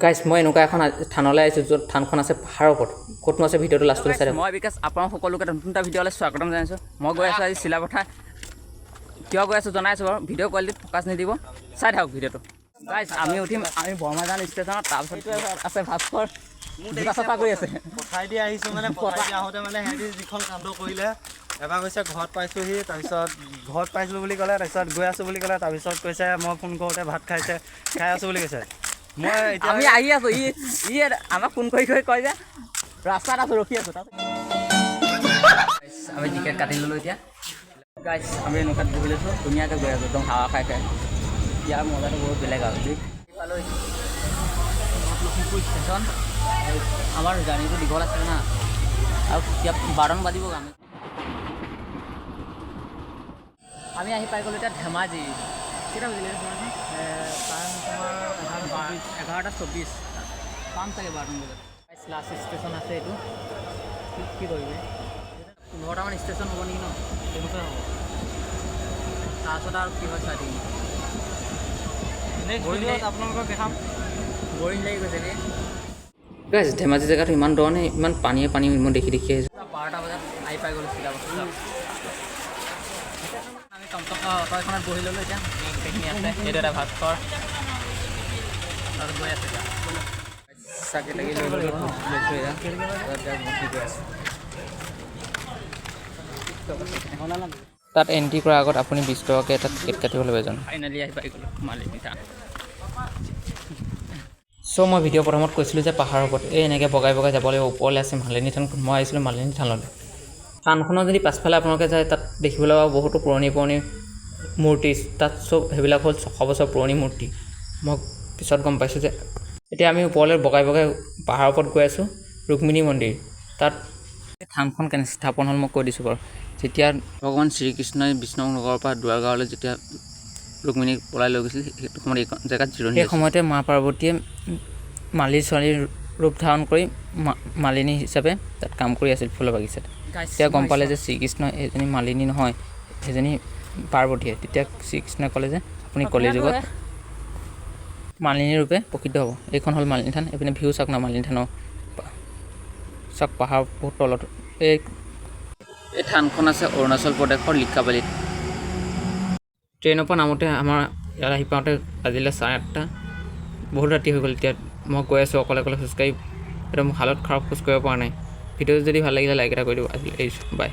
Guys, মই এনেকুৱা এখন থানলৈ আহিছোঁ, য'ত থানখন আছে পাহাৰৰ ওপৰত। ক'তনো আছে, ভিডিঅ'টো লাষ্টলৈ চাই থাকক। মই বিকাশ, আপোনালোক সকলোকে নতুন এটা ভিডিঅ'লৈ স্বাগতম জনাইছোঁ। মই গৈ আছোঁ আজি চিলাপথাৰ। কিয় গৈ আছোঁ জনাইছোঁ বাৰু। ভিডিঅ' কোৱালিটিত ফ'কাছ নিদিব, চাই থাকক ভিডিঅ'টো। গাইজ, আমি উঠিম আমি বৰমাজান ষ্টেচনত। তাৰপিছত আছে ভাস্কৰ, জোতা চাফা কৰি আছে। পঠাই দি আহিছোঁ, মানে পঠাই দি আহোঁতে মানে সিহঁতি যিখন কাণ্ড কৰিলে। এবাৰ কৈছে ঘৰত পাইছোঁহি, তাৰপিছত ঘৰত পাইছিলোঁ বুলি ক'লে, তাৰপিছত গৈ আছোঁ বুলি ক'লে, তাৰপিছত কৈছে মই ফোন কৰোঁতে ভাত খাইছে, খাই আছোঁ বুলি কৈছে। মই এতিয়া আমি আহি আছোঁ, ই ই আমাক ফোন কৰি কৰি কয় যে ৰাস্তাত আছোঁ, ৰখি আছোঁ। তাৰপিছত আমি টিকেট কাটি ল'লোঁ। এতিয়া গাইজ, আমি এনেকুৱাত বহি লৈছোঁ, ধুনীয়াকৈ গৈ আছোঁ, একদম হাৱা খাই খাই। ইয়াৰ মজাটো বহুত বেলেগ আৰু দেই। পালোঁ লখিমপুৰ ষ্টেচন। আমাৰ জাৰ্ণিটো দীঘল আছিলে না, আৰু এতিয়া 12মান বাজিব। আমি আহি পাই গ'লোঁ এতিয়া ধেমাজি। কেইটা বাজিলে? 11টা 24। পাম চাগে 12মান বজাত। লাষ্ট ষ্টেচন আছে এইটো। কি কি কৰিবি? 15টামান ষ্টেচন হ'ব নেকি ন? তেনেকুৱাই হ'ব। তাৰপাছত আৰু কি হয় চাই থাকিম। নেক্সট ভিডিঅ'ত আপোনালোকক দেখাম। বৰিং লাগি গৈছে বে। গাইজ, ধেমাজি জেগাটো ইমান দ নে, ইমান পানীয়ে পানী মই দেখি দেখি আহিছোঁ। 12টা বজাত আহি পাই গ'লোঁ চিলাপথাৰ। আমি টমটম অট এখনত বহি ল'লোঁ। এতিয়া গোটেইখিনি আছে, এইটো এটা ভাস্কৰ, তাত গৈ আছে। এতিয়া চাকি লাগি লৈ ল'লোঁ, লৈছোঁ। এতিয়া ভৰ্তি গৈ আছোঁ। তাত এণ্ট্ৰি কৰাৰ আগত আপুনি 20 টকাকৈ এটা টিকেট কাটিব লাগিব এজন। ফাইনেলি আহি পাই গ'লোঁ মালিনী থান। চ' মই ভিডিঅ' প্ৰথমত কৈছিলোঁ যে পাহাৰৰ ওপৰত এই এনেকৈ বগাই বগাই যাব লাগিব, ওপৰলৈ আছে মালিনী থানখন। মই আহিছিলোঁ মালিনী থানলৈ। থানখনৰ যদি পাছফালে আপোনালোকে যায়, তাত দেখিবলৈ পাব বহুতো পুৰণি পুৰণি মূৰ্তি। তাত চব সেইবিলাক হ'ল 600 বছৰ পুৰণি মূৰ্তি। মই পিছত গম পাইছোঁ যে এতিয়া আমি ওপৰলৈ বগাই বগাই পাহাৰৰ ওপৰত গৈ আছোঁ, ৰুক্মিণী মন্দিৰ। তাত থানখন কেনেকৈ স্থাপন হ'ল, মই কৈ দিছোঁ বাৰু। যেতিয়া ভগৱান শ্ৰীকৃষ্ণই বিষ্ণু নগৰৰ পৰা দুৱাৰগাঁৱলৈ যেতিয়া ৰুক্মিণীক পলাই লৈ গৈছিল, সেইটো সময়ত এইখন জেগাত জিৰণি। সেই সময়তে মা পাৰ্বতীয়ে মালি ছোৱালীৰ ৰূপ ধাৰণ কৰি মালিনী হিচাপে তাত কাম কৰি আছিল ফুলৰ বাগিচাত। তেতিয়া গম পালে যে শ্ৰীকৃষ্ণ সেইজনী মালিনী নহয়, সেইজনী পাৰ্বতীয়ে। তেতিয়া শ্ৰীকৃষ্ণই ক'লে যে আপুনি কলিযুগত মালিনী ৰূপে প্ৰসিদ্ধ হ'ব। এইখন হ'ল মালিনী থান। এইপিনে ভিউ চাওক না মালিনী থানৰ। চাওক, পাহাৰ বহুত তলত। এই এই থানখন আছে অৰুণাচল প্ৰদেশৰ লিকাবালিত। ট্ৰেইনৰ পৰা নামোতে আমাৰ ইয়াত আহি পাওঁতে বাজিলে 8:30। বহুত ৰাতি হৈ গ'ল। এতিয়া মই গৈ আছোঁ অকলে অকলে খোজকাঢ়ি, একদম হালত খাৰাপ, খোজ কাঢ়িব পৰা নাই। ভিডিঅ'টো যদি ভাল লাগিলে লাইক এটা কৰি দিব। আজি এৰিছোঁ, বাই।